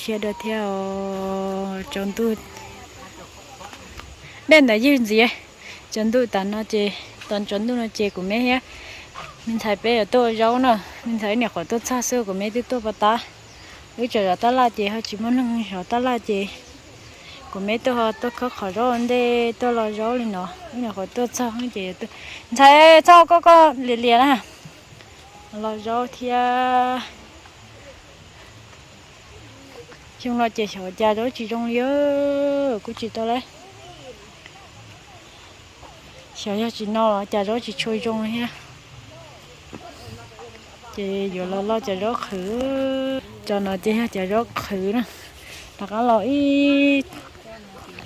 Thiab dua thiab os, tsaus ntuj, dej ntawm ywg ntxiv. Tsaus ntuj tas no ces, tau tsaus ntuj no ces kuv me thiab me ntxhais peb yuav tuaj ua zaub na. Me ntxhais ib niam qhuav tuaj txog xwb, kuv me twb tuaj pov tab. Wb tseem zov tab laj ces ho tsis muaj neeg zov tab laj ces kuv me tuaj ho tuaj khawb qhov zaub ua ntej, tuaj los zaub li no. Wb niam qhuav tuaj txog ces, ntxhais txhob koj koj liam liam na. Los zaub thiab. Xyoo no ces xyov cas zaub tsis zoo li, kuj tsis tau lawm. Xyov yog tsis no los cas zaub tsis tshua zoo li thiab. Ces yuav los lo cov zaub qhwv. Cov no ces yog cov zaub qhwv na. Rov qab los ib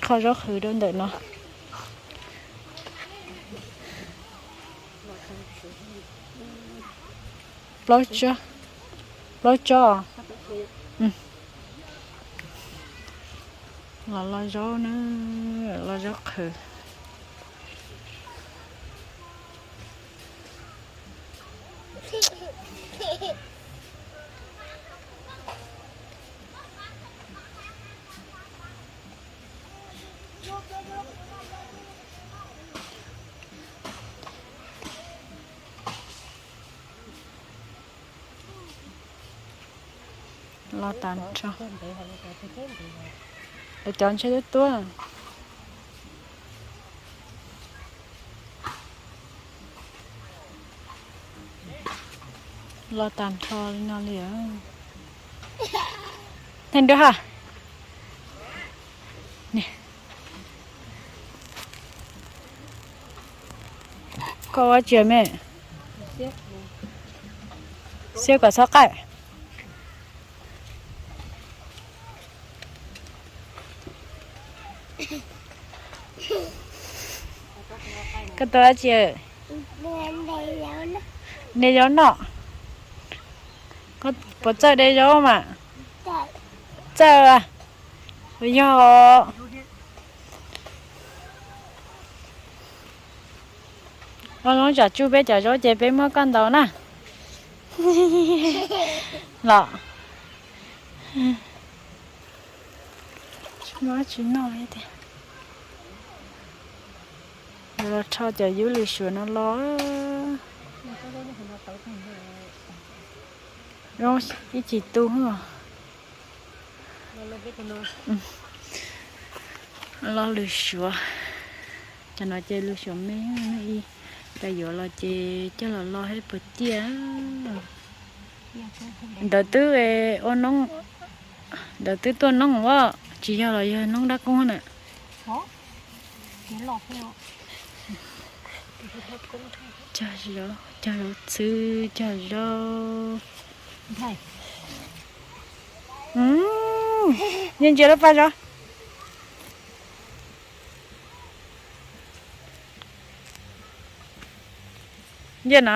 qho zaub qhwv rau ntawm no. Plaub tsob, plaub tsob. Los lo zaub na, lo zaub qhwv. Los tas nrho, lawv cov ntshe twb tuab. Los tas nrho li no li. Theej Nruab ha. Koj ua tsi me? Xiab kom txhob qaij. Koj tua dab tsi? De zaub noj. Koj puas txawj de zaub mas? Txawj. Puas yog? Koj zoo tsam tsuj peb cov zaub ces peb muab koj ntaus na. Los. Tsis muaj dab tsi noj li tiag. Los rho cov yub lws suav no los. Zoo ib chim tu. Los lws suav. Cov no ces lws suav me, cas yuav los ces coj los lo thiab puas ciaj. Ntawd twb ua noob, ntawd twb tuaj noob as, tsis yog los yog noob dab koob na. Cog zaub, cog zaub txhwb, cog zaub. Yeej ntsia lub paj zaub. Ntsia na.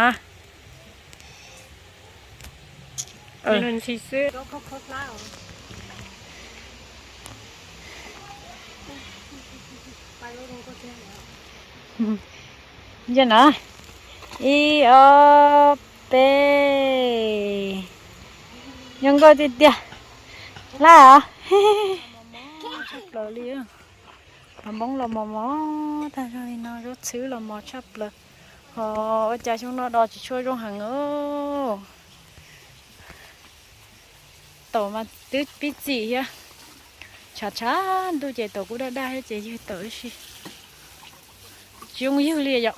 Ntsia na. Ib, ob, peb. Zoo nkauj tiag tiag. Laj os. Tshaj plaws li. Los npoob los mos mos tag zog li no, zaub txhwb los mos tshaj plaws. Ho ua cas xyoo no dos tsis tshua zoo heev os. Taum mas twb pib txim thiab. Tshav tshav ntuj ces taum kuj daj daj thiab ces ywg taum ib si. Tsis zoo ywg li yom.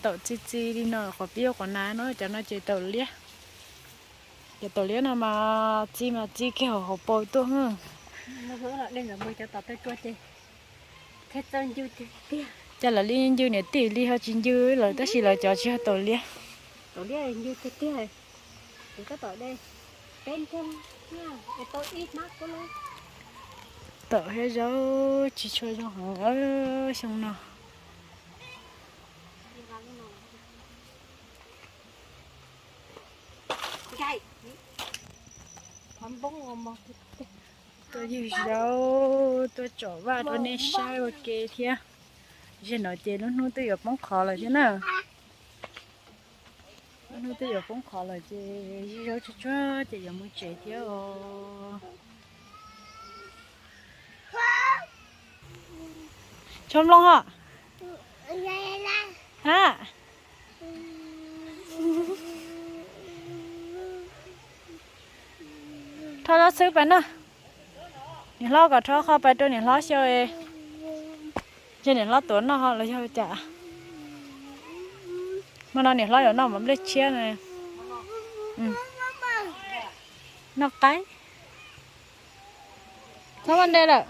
Taum txi txi li no qhov pib ua qhov na no, cov no ces taum liab. Cov taum liab no mas txi mas txi kiag hauv hauv paus tuaj. Cas lawv li ncw niam tij li ho tsis ncw lawv tab sis lawv cov tsis yog taum liab. Taum thiab zaub tsis tshua zoo heev xyoo no. Tuaj ywg zaub, tuaj tsom vaj rau nej saib ua ke thiab. Zaum no ces lub hnub twb yuav poob qho lawm thiab na. Hnub twb yuav poob qho lawm ces yig zaub tsuag tsuag ces yuav mus tsev thiab os. Tsho nplooj ho. Ha. Rho zaub txhwb pais noj. Niam hlob kom rho qho pais rau niam hlob xyaw. Ces niam hlob tuav noj ho los yog cas. Hmo no niam hlob yuav noj mov nplej tshiab na. Noj qaib. Txhob ua ntej lawm.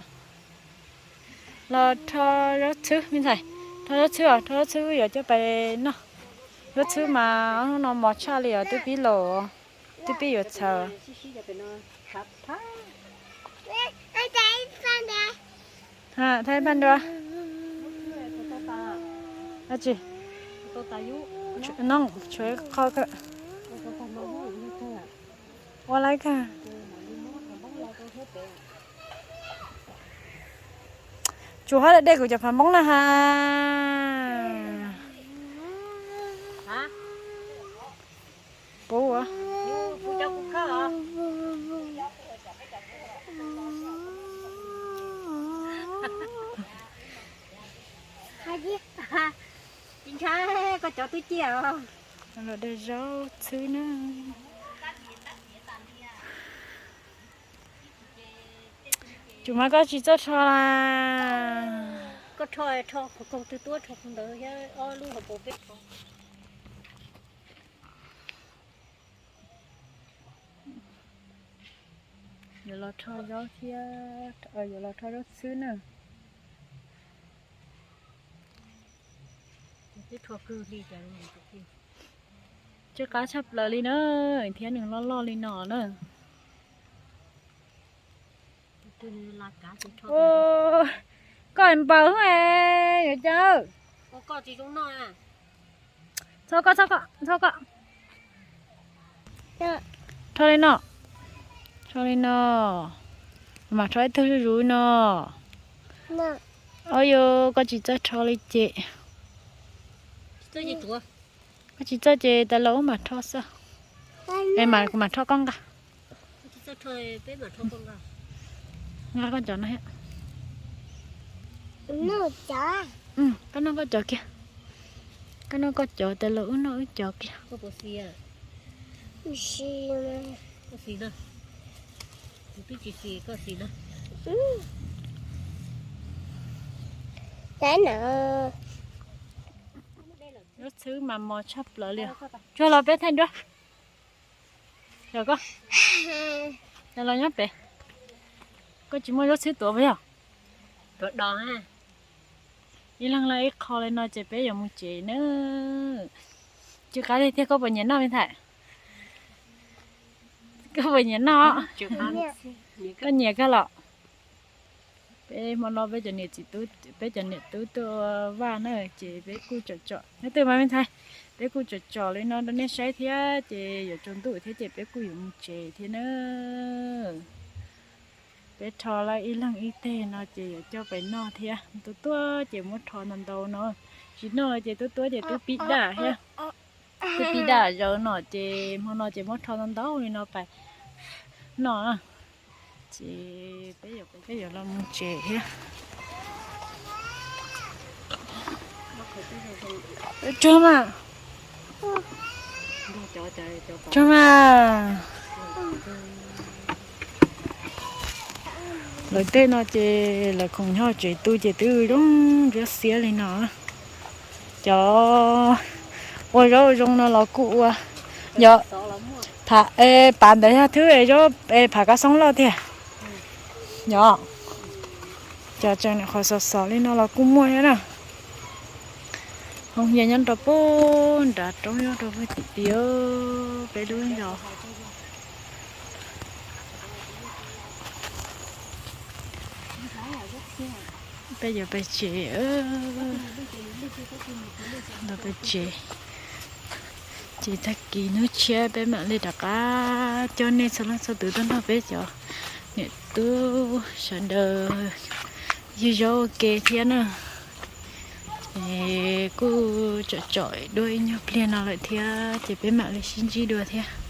Los rho zaub txhwb me ntxhais. Rho zaub txhwb os, rho zaub txhwb yuav coj pais noj. Zaub txhwb mas hnub no mos tshaj li os, twb pib laus, twb pib yuav txhaws. Ha, thaij paj nrua. Dab tsi? No, tshuav qho kawg. Ua laiv kawg. Tsuas hab dej kuv cov phav npoob na ha. Puv. Koj cov twb ciaj os. Los de zaub txhwb na. Tsuas mas koj tsis txawj rho la. Koj rho, rho qhov koog twg tuab rho qhov ntawd thiab ob lub hauv paus peb rho. Yuav los rho zaub thiab, yuav los rho zaub txhwb na. Tsw qab tshaj plaws li na, thiab nws loj loj li no na. Koj npaws yuav cas. Txhob koj, txhob koj, txhob koj. Rho li no, rho li no. Mam rho ib tug zuj zus no. Au yog koj tsis txawj rho li ces. Koj tsis txawj ces tas los wb mam rho xwb. Es mas kuv mam rho koj nqa. Nqa koj cov no thiab. Koj noj koj cov kiag. Koj noj koj cov tas los wb noj wb cov kiag. Zaub txhwb mas mos tshaj plaws li. Tsuag los peb thaij nruab. Los koj, los nyob pem. Koj tsis muaj zaub txhwb tuav puas yog? Tuav dos. Ib leeg loj ib qho li no ces peb yuav mus tsev na. Tsw qab li thiab, koj puas nyiam noj me ntxhais? Koj puas nyiam noj? Koj nyiam kawg los? Peb hmo no peb cov niam txiv tub, peb cov niam tub tuaj vaj na ces peb kuj tsom tsom, nyob twg mas me ntxhais, peb kuj tsom tsom li no rau nej saib thiab ces yuav tsaus ntuj thiab ces peb kuj yuav mus tsev thiab na. Peb rho lawm ib leeg ib teg no ces yuav coj pais noj thiab. Tuaj tuaj ces muab rho ntau ntau no, tsis noj ces tuaj tuaj ces twb pib daj thiab. Twb pib daj zaws no ces hmo no ces muab rho ntau ntau li no pais noj. Ces peb yuav los mus tsev thiab. Tsuag mas. Tsuag mas. Lawv tej no ces lawv khoom nyob tsev tu ces twb zoo ncuab xiab li no. Cov ua zaub ua zoo no los kuj ua. Yog phav, pav ntawd yog thwb zaub, phav kab xoob loj tiag. Yog cov tseem qhov xov xov li no los kuj muaj thiab na. Hoob yog nyob rau pem nram roob, nyob rau pem tim tid, peb lub zos. Peb yuav pais tsev, pais tsev. Ces tag kis hnub tshiab peb mam li rov qab coj nej txhua leej txhua tus tuaj nrog peb cov niam tub sawv daws yug zaub ua ke thiab na. Es kuj tsom tsom dua ib nyuag pliag no lawm thiab ces peb mam li sib ntsib dua thiab.